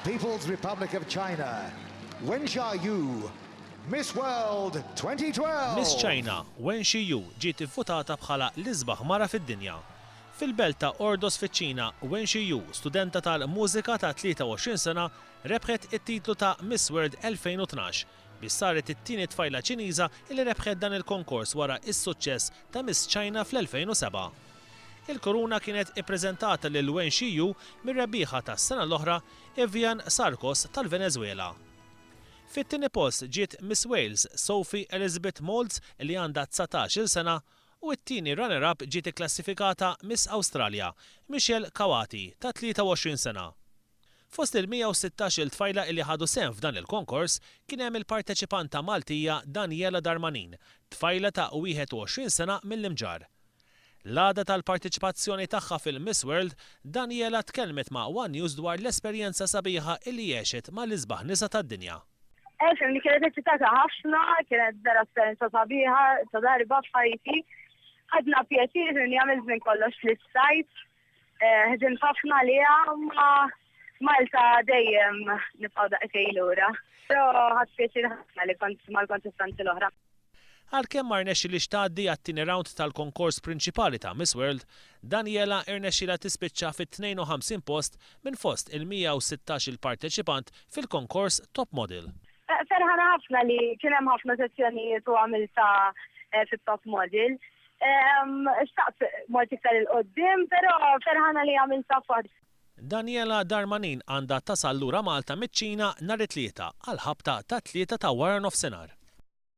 People's Republic of China, Wenxia Yu, Miss World 2012! Miss China, Wenxi Yu ġiet ivvutata bħala l-isbaħ mara fid-dinja. Fil-belt ta' Ordos fiċ-Ċina, Wenxi Yu, studenta tal-mużika ta' 23 sena, rebħet it-titlu ta' Miss World 2012, biex saret it-tieni tfajla Ċiniża li rebħet dan il-konkors wara s-suċċess ta' Miss China fl-2007. Il-kuruna kienet ippreżentata lil Wen Xiyu mir-rebbieħa tas-sena l-oħra, Evian Sarcos tal-Venezwela. Fit-tieni post ġiet Miss Wales, Sophie Elizabeth Moulds li għandha 19-il sena u t-tieni runner-up ġiet ikklassifikata Miss Australia, Michelle Kawati ta' 23 sena. Fost il-116-il tfajla illi ħadu sehem f'dan il-konkors kien hemm il-parteċipanta Maltija Daniela Darmanin, tfajla ta' 21 sena mill-Imġarr. L-għada tal-parteċipazzjoni tagħha fil-Miss World, Daniela tkellmet ma' one News dwar l-esperjenza sabiħa illi għexet mal-isbaħ nisa tad-dinja. Fimni, kienet eċitata ħafna, kienet vera esperjenza sabiħa ta' darba f'ħajti. Ħadna pjaċir, fimni, għamilt minn kollox fl-istajt. Ħdimt ħafna għaliha, ma Malta dejjem nibqgħu daqsxejn lura. Però ħadt pjaċir ħafna li kont mal-kontestanti l-oħra. Għalkemm ma rnexxilhiex tgħaddi għat-tieni rawnd tal-konkors prinċipali ta' Miss World, Daniela irnexxielha tispiċċa fit-52 post minn fost il-116-il parteċipant fil-konkors Top Model. Ferħana ħafna li kien hemm ħafna sezzjonijiet u għamiltha fit-Top Model. Xtaqt mort iktar 'il quddiem, però ferħana li għamiltha f'waħda. Daniela Darmanin għandha tasal lura Malta miċ-Ċina nhar it-Tlieta għall-ħabta tat-tlieta ta' waranofsinhar.